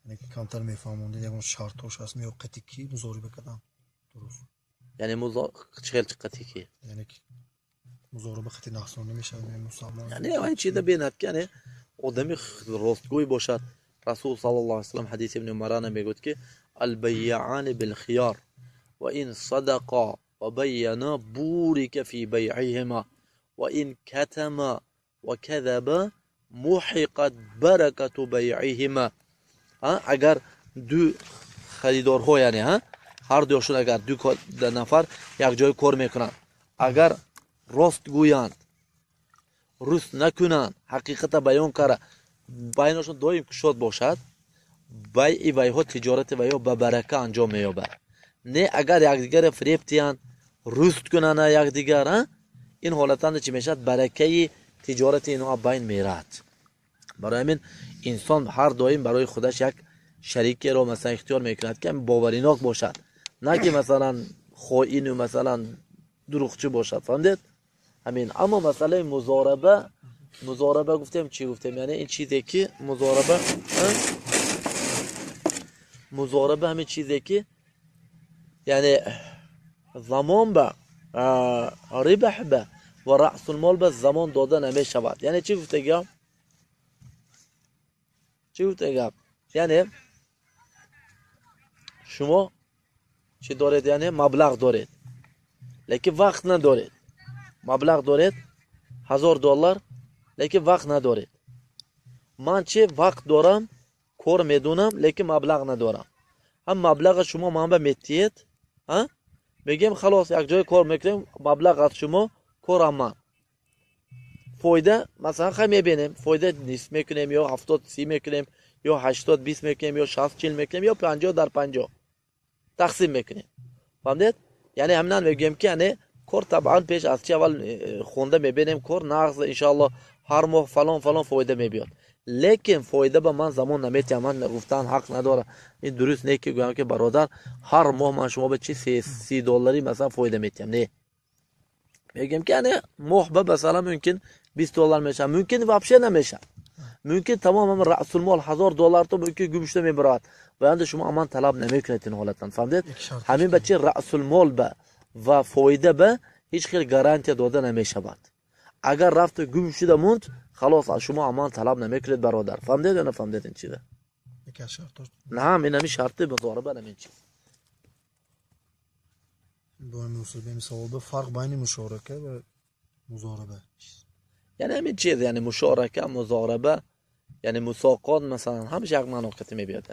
Яъне ки камтар мефаҳмондед, ягон шартҳош ҳаст ё қати ки музориба кардан дуруст? Яъне чӣ хел қати ки? Яъне ки музориба қати нафсонӣ мешавад, мусалмон? Яъне ин чиза бинад ки, яъне одами ростгӯй бошад. Расул саллаллоҳу алайҳи васаллам ҳадиси ибни Умарана мегӯяд, ки البيعان بالخيار وإن صدقا وبينا بورك في بيعهما وإن كتما وكذبا محقت بركة بيعهما. Агар ду харидорҳо, яъне ҳар дуяшон, агар ду нафар якҷоя кор мекунанд, агар рост гӯянд, руст накунанд, ҳақиқата баён кара, байнашон доим кушод бошад, байъи вайҳо, тиҷорати вайҳо ба барака анҷом меёбад. Не, агар якдигарро фиреб диҳанд, руст кунанд якдигар, ин ҳолатанда чӣ мешавад? Баракаи тиҷорати инҳо байн меравад. Барои ҳамин инсон ҳар доим барои худаш як шарикеро, масалан, ихтиёр мекунад, ки боваринок бошад, на ки, масалан, хоину, масалан, дурӯғчӣ бошад. Фаҳмидед ҳамин? Аммо масъалаи музораба, музораба гуфтем, чӣ гуфтем? Яъне ин чизе ки музораба, музораба ҳамин чизе ки, яъне замон ба рибҳ ба ва раъсулмол ба замон дода намешавад. Яъне чӣ гуфта гап? Чӣ гуфта гап? Яъне шумо чӣ доред? Яъне маблағ доред, лекин вақт надоред. Маблағ доред 1000 доллар, лекин вақт надоред. Ман чи вақт дорам, кор медонам, лекин маблағ надорам. Ҳам маблаға шумо ман ба метиҳед, мегӯем, халос, якҷоя кор мекунем, маблағ аз шумо, корам ман. Фоида, масалан, хай, мебинем, фоида нисф мекунем ё 70-30 мекунем, ё 80-20 мекунем, ё 60-40 мекунем, ё 50 дар 50 тақсим мекунем. Фаҳмидед? Яъне ҳаминан мегӯем, ки яъне кор табъан пеш аз чи аввал хонда мебинем, кор нағз, иншоалло, ҳар моҳ фалон фалон фоида мебиёд, лекин фоида ба ман замон наметиҳам. Ман гуфтан ҳақ надорам, ин дуруст не, ки гӯям, ки бародар, ҳар моҳ ман шумо ба чи 30 доллари, масалан, фоида метиҳам. Не, мегӯем, ки яъне моҳ ба, масалан, мумкин 20 доллар мешавад, мумкин вообще намешавад, мумкин тамоман раъсулмол 1000 доллар то мумкин гум шуда мебарояд ва янда шумо аман талаб намекунед ин ҳолатан. Фаҳмидед? Ҳамин ба чи раъсулмол ба ва фоида ба ҳеҷ хел гарантия дода намешавад. Агар рафту гум шуда монд, халос, аз шумо аман талаб намекунед, бародар. Фаҳмидед ё нафаҳмидед ин чиза? Наам, ин ҳамин шарти музораба, ҳамин чиз. Фарқ байни мушорака ва музораба? Яъне ҳамин чиз, яъне мушорака, музораба, яъне мусоқот, масалан, ҳамаш як маъно қати мебиёд.